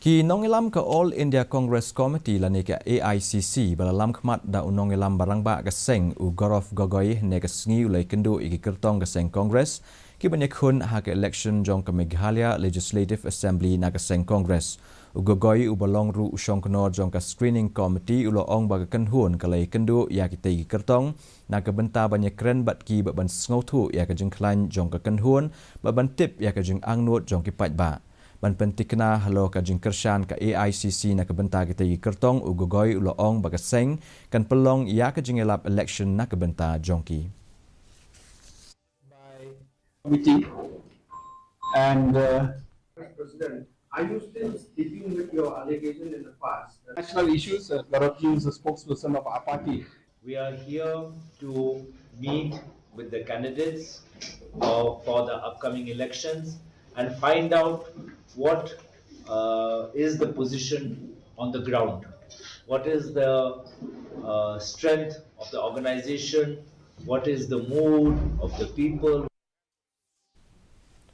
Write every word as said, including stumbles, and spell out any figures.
Ki nongïalam ka All India Congress Committee lane ka A I C C ba la lam khmat da u nongïalam ba rangbah ka seng u Gaurav Gogoi hynne ka sngi u la ïakynduh ïa ki kyrtong ka seng Congress ki ban ïakhun ha ka election jong ka Meghalaya Legislative Assembly na ka seng Congress. U Gogoi uba long ruh u shongknor jong ka screening committee u la ong ba ka kynhun ka la ïakynduh ïa kitei ki kyrtong na ka bynta ban ïakren bad ki bad ban sngewthuh ïa ka jingkhlaiñ jong ka kynhun bad ban tip ïa ka jingangnud jong ki paidbah. Ban pyntikna halor ka jingkyrshan ka A I C C na ka bynta kitei ki kyrtong, u Gogoi u la ong ba ka seng kan pynlong ïa ka jingïalap election na ka bynta jong ki. By committee and uh, President, are you still sticking with your allegation in the past? National issues, uh, Gaurav Ji is a spokesperson of our party. We are here to meet with the candidates uh, for the upcoming elections and find out what uh, is the position on the ground, what is the uh, strength of the organization, what is the mood of the people.